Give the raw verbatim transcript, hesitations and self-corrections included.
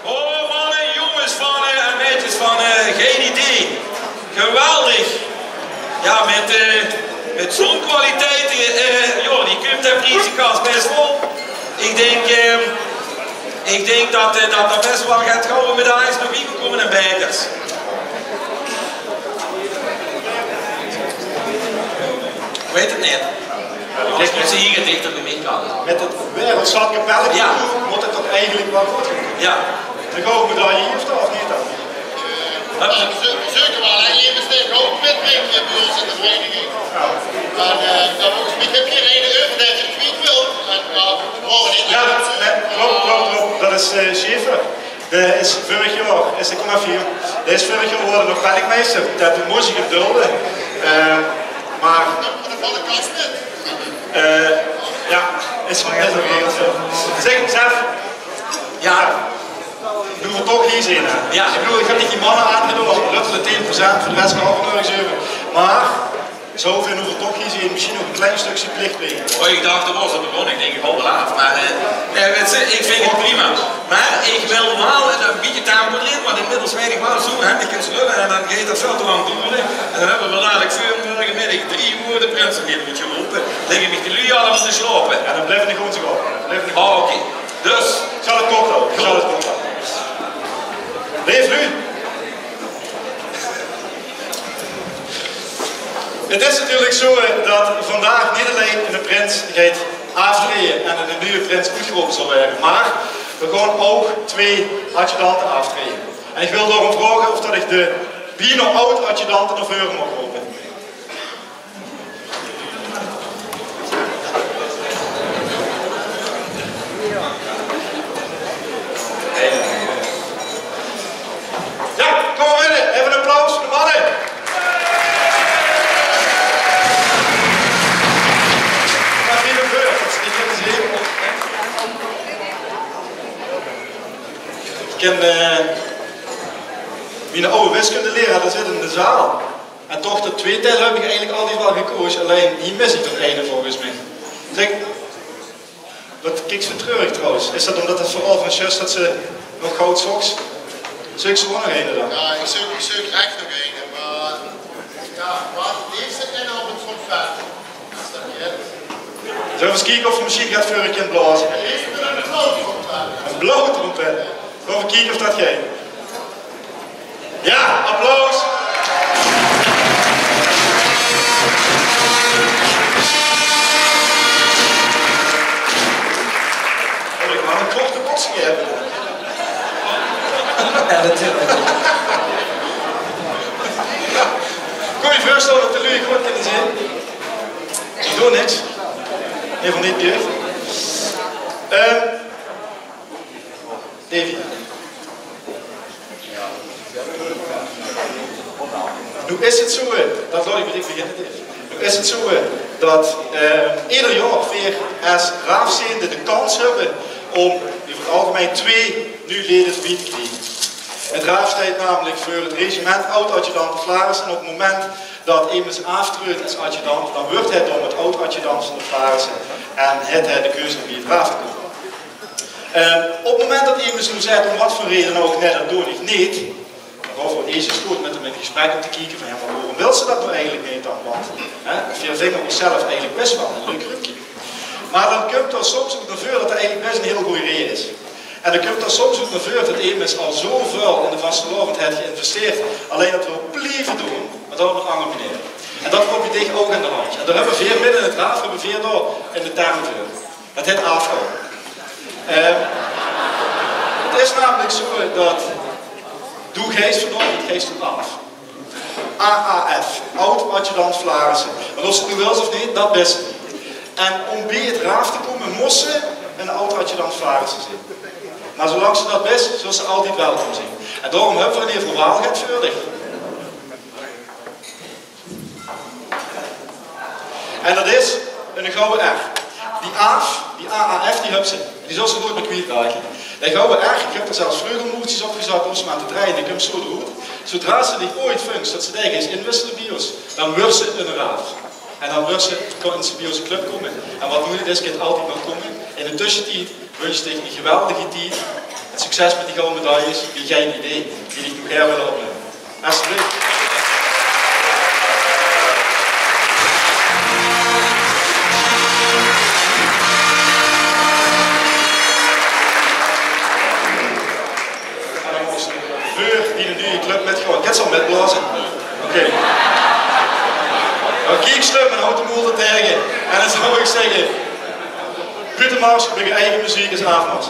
Oh, manne, jónges van, eh, en meidjes van, eh, gein idee. Geweldig. Jao, mit, eh, mit zoe'n kwaliteit, eh, jao, die kump de priezekas bès vol. Ich dink, eh, ich dink det, eh, det d'r bès waal get gouwe medailles nog bie kómme en bekers. Ich weit 't neet. Anders mót ze hie dichter bie mich kómme. Mit 't Wereldsjat Capelle Concours mót 't toch eigelik waal good gaon. Jao. Dan gaon v'r dao hie of neet dan? Jao, ze, ze zeuke waal, hè. Emes dae good mitbringk bie ós in de vereiniging. Jao. Mer, eh, dan volges mich höbs se gein euver det se 't kwiet wils. En, eh, v'r moge neet... Jao, det, nae, klop, klop, klop. Det is, eh, Schaefer. Dae is vörig jaor, is, kóm effe hie. Dae is vörig jaor gewore nog pelkmeister. Dae mós ich 'm dulde. Eh, mer, eh, jao, is van, is van. Zèk, Sef. Jao. Noe v'r toch hie zeen, hè. Jao. Ich bedoel, ich höb neet die manne aangedoon, det is tien procent, veur de res gaon v'r nörges euver. Mer zoe, noe v'r toch hie zeen, mesjien nog e klein stökske plichtpleging. Oh, ich dach, det waas al begós. Ich dink, ich haol waal aaf. Mer, eh, nae, wèt se, ich vinj 't prima. Mer ich wil waal e bietje tempo d'rin, want inmiddels weit ich waal, zoe hendig kins se lölle en dan geit det väöl te lang dore. En dan höbbe v'r dalik veur mörgemiddig drie oer de prinse neer mótte rope. Ligke mich die luuj allemaol te slaope. Jao, dan blieve die gewoon zoe op. Dan blieve die... Oh, oké. Dus, zal 't good gaon? Zal 't good gaon? Leef luuj. 't Is natuurlik zoe, hè, det vandaag neet allein de prins geit aaftraeje en de nuje prins oetgerope zal waere, mer d'r gaon ouch twee adjudante aaftraeje. En ich wil daorum vraoge of det ich de bienao aod-adjudante nao veure maag rope. Jao, kóm mer binne. Effe 'n applaus veur de manne. Mer wie de beurt, ich höb ze hie op. Ich kin, eh, miene aw wiskundeleraar, dae zit in de zaal. En toch, de twiede deil höb ich eigelik altied waal gekoze, allein hie mis ich d'r eine volges mich. Zèk, waat kieks se treurig trouwens? Is det ómdet 't verhaol van zjus, det se nog goud zoogs? Zeuks se waal nog eine dan? Jao, ich zeuk, ich zeuk ech nog eine, mer jao, mer deze en op 't forfait. Zölle v'r ins kieke of 'r mesjien get veur kint blaoze? Ein blauw trompet. Zölle v'r kieke of det geit? Jao, applaus. Oh, ich maag ein korte botsing höbbe. Jao, natuurlik. Kóns se dich veurstelle det de luuj good kinne zeen? Ich doon niks. Effe neet, Pier. Ehm, Davy. Noe is 't zoe, hè, det laot ich bie dich beginne, Davy. Noe is 't zoe, hè, det, eh, eder jaor veer es Raaf zeende de kans höbbe óm euver 't algemein twee nuuj leje d'rbie te kriege. 't Raaf steit namelik veur 't regiment aod-adjudante Flaarisse en op 't moment det emes aaftreut es adjudant, dan wuuert hae dao mit aod-adjudant van de Flaarisse en haet hae de keuze óm bie 't Raaf te kómme. Eh, op 't moment det emes noe zaet, óm waat veur reden ouch, nae, det doon ich neet, dan gaon v'r eesj ins good mit häöm in gesprek óm te kieke van, jao, mer waorom wils se det noe eigelik neet dan? Want, hè, veer vinge ós zelf eigelik bès waal ein leuk gruupke. Mer dan kump d'r soms ouch nao veure det d'r eigelik bès ein hiel gooj reje is. En dan kump d'r soms ouch nao veure det emes al zoväöl in de vastelaovend haet geïnvesteerd, allein det wil blieve doon, mer dan op ein anger meneer. En det loopt bie dich ouch aan de hand. En dao höbbe veer midde in 't Raaf, höbbe veer dao in de term veur. Det hèt aafval. Eh, 't is namelik zoe det doe geis vanaovend, geis doe aaf. A A F, aod-adjudant Flaarisse. En of se 't noe wils of neet, det bis se. En óm bie 't Raaf te kómme, mós se ein aod-adjudant Flaarisse zeen. Mer zoelang se det bis, zóls se altied welkom zeen. En daorum höbbe v'r in eder geval waal get veur dich. En det is ein gouwe R. Die aaf, die A A F, die höbs se. Die zóls se noeats mie kwiet raoke. Dae gouwe R, ich höb d'r zelfs vleugelmoertjes op gezat óm ze mer aan te drejje. Die kump zoe d'roet. Zoedra se dich ooit vings det se dich geis inwissele bie ós, dan wuuers se ein Raaf. En dan wuuers se, kins se bie ós in de club kómme. En waat noe neet is, kint altied nog kómme. In de tössetied wunsj ich dich ein geweldige tied. Succes mit die gouwe medailles. Wie gein idee wie ich noe gaer wil opnumme. Alsjeblieft. En dan mós veur die duje club mitgaon. Kins al mitblaoze. Oké. Dan kiek slim en haoj de moel d'r taenge. En dan zou ich zègke, groete mars mit eige meziek is aafmars.